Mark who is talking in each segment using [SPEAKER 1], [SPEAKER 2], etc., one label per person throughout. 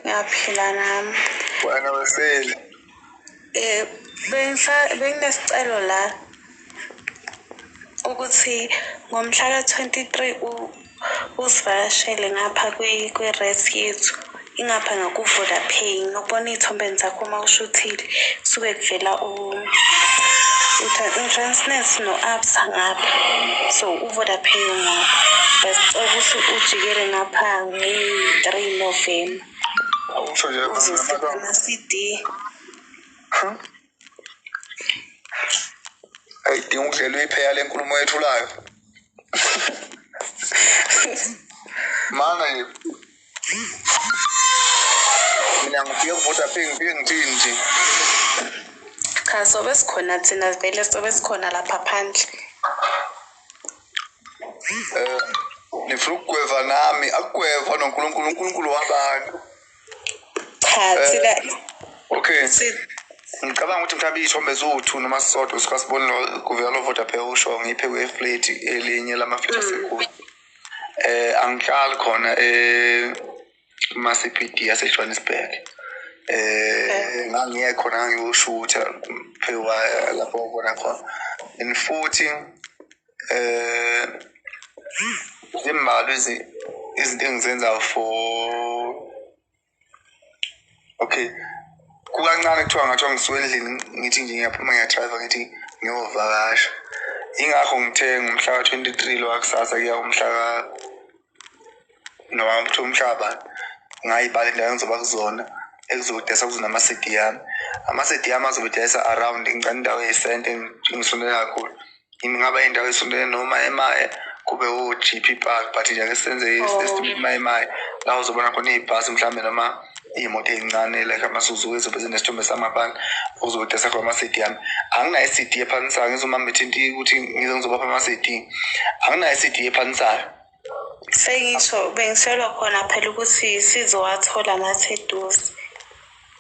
[SPEAKER 1] Ngiyaphila nami.
[SPEAKER 2] Wena weseli.
[SPEAKER 1] Benginesicelo la ukuthi ngomhla ka-23 usivakashele ngapha kwi-res yethu, ingapha ngaku-Vodapay. Ngokubona iy'thombeni zakho uma ushuthile kusuke kuvela u-Transnet no-Absa ngapha, so u-Vodapay ungapha. Besicela ukuthi ujikele ngapha ngeyi-3 November.
[SPEAKER 2] Awusho nje
[SPEAKER 1] Uzosipha ama-CD.
[SPEAKER 2] Ayidinga ukudlela uyipheya le nkulumo yethulayo. Mana nje. Mina ngifike kuVodapay ngifike ngithini nje.
[SPEAKER 1] Cha, sobe sikhona thina, vele sobe sikhona lapha phandle.
[SPEAKER 2] Nifuna ukugweva nami, akugweva noNkulunkulu, uNkulunkulu wabantu.
[SPEAKER 1] Cha, thina
[SPEAKER 2] Okay. Ngicabanga ukuthi mhlawumbe iy'thombe ziwu-2 noma sisodwa sikasiboni kuvela lo Vodapay usho ngiphe kwe-flat elinye lama-flat aseGoli. Angihlali khona kuma-CBD yaseJohannesburg. Ngangiye khona ngangiyoshutha phewa lapho ubona khona. And futhi zimbalwa izinto engizenzayo for okay kukancane kuthiwa ngathiwa ngisuke endlini ngithi nje ngiyaphuma ngiyadrayiva ngithi ngiyovakasha. Ingakho ngithe ngomhla ka-23 lo wakusasa kuya umhla ka noma kuthiwa umhla bani ngayibala indawo engizoba kuzona ekuzodayisa kuzona ama-CD yami. Ama-CD yami azobe edayisa around ngicela indawo eyisente ngisondele kakhulu. Ingaba indawo esondele noma emaye kube o-GP Park, but nje ake senze estimate emaye la uzobona khona iy'bhasi mhlawumbe noma iy'moto ey'ncane like ama-Suzuki ezobe zinesithombe samabani uzobe udayisa khona ama-CD yami. Anginayo i-CD ephanisayo, ngizomama ethinta ukuthi ngize ngizobapha ama-CD. Anginayo i-CD ephanisayo.
[SPEAKER 1] Sengisho bengishelwa khona phela ukuthi sizowathola nathi eduze.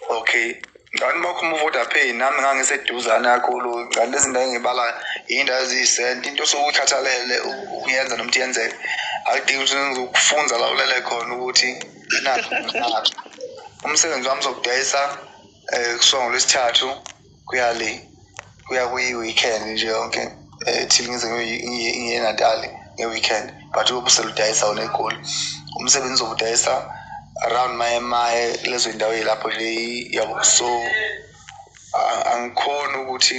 [SPEAKER 2] Okay. Ngani uma ukhuluma uVodapay nami ngangiseduzane kakhulu, ngani lezi ndawo engibalayo iy'ndawo eziyisenti, into osuke uyikhathalele ukuyenza noma ukuthi yenzeke. Akudingi ukuthi ngizokufunza la ulele khona ukuthi nakhu nakhu. Umsebenzi wami uzokudayisa kusuka ngoLwesithathu kuya le kuya kwi-weekend nje yonke till ngize ngiye eNatali nge-weekend, but uyobe useludayisa wona eGoli. Umsebenzi uzobudayisa around maye maye lezo iy'ndawo ey'lapho nje yabo. So angikhoni ukuthi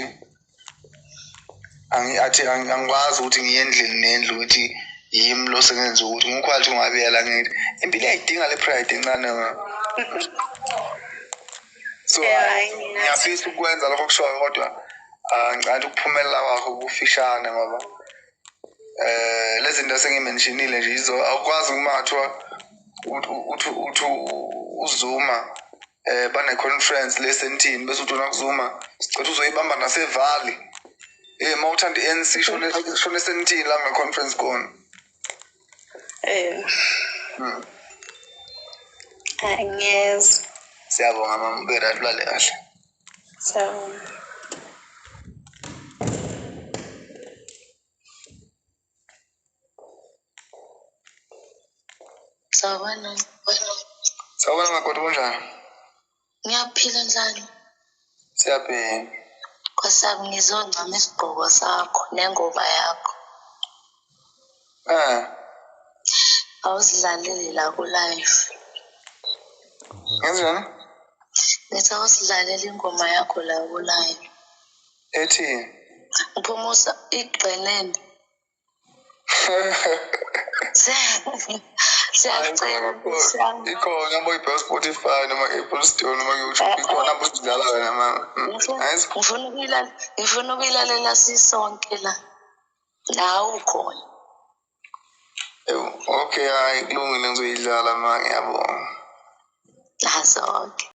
[SPEAKER 2] angikwazi ukuthi ngiye endlini nendlu ukuthi yimi lo sengenza ukuthi ngikhwathi ungabiyela ngithi impilo iyayidinga le pride encane. So ngiyafisa ukwenza lokho okushoyo kodwa ngicabanga ukuphumelela kwakho kufishane ngoba lezi zinto sengimentionile nje izo awukwazi uma kuthiwa uthi uZuma bane conference lesentini bese uthi uNakuzuma sicela uzoyibamba naseVali. Uma uthanda i-ANC shone esentini la kune conference khona.
[SPEAKER 1] Ngiyezwa.
[SPEAKER 2] Siyabonga mama, ube right, ulale kahle.
[SPEAKER 1] Siyabonga.
[SPEAKER 3] Sawubona.
[SPEAKER 2] Sawubona makoti, kunjani?
[SPEAKER 3] Ngiyaphila, njani?
[SPEAKER 2] Siyaphila.
[SPEAKER 3] Nkosi yami, ngizoncama isigqoko sakho nengoma yakho. Awusidlaleli la ku-live.
[SPEAKER 2] Ngenzani?
[SPEAKER 3] Ngithi awusidlaleli ingoma yakho la ku-live.
[SPEAKER 2] Ethi?
[SPEAKER 3] Ngiphumusa igqenene. Siyacela Nkosi yami.
[SPEAKER 2] Ikhona noma uyibheka Spotify noma Apple Store noma YouTube, ikhona lapho usidlala wena mama.
[SPEAKER 3] Ngifuna ukuyilalela sisonke la. Nawe ukhona.
[SPEAKER 2] Okay, hayi kulungile ngizoyidlala ma, ngiyabonga.
[SPEAKER 3] Nasonke.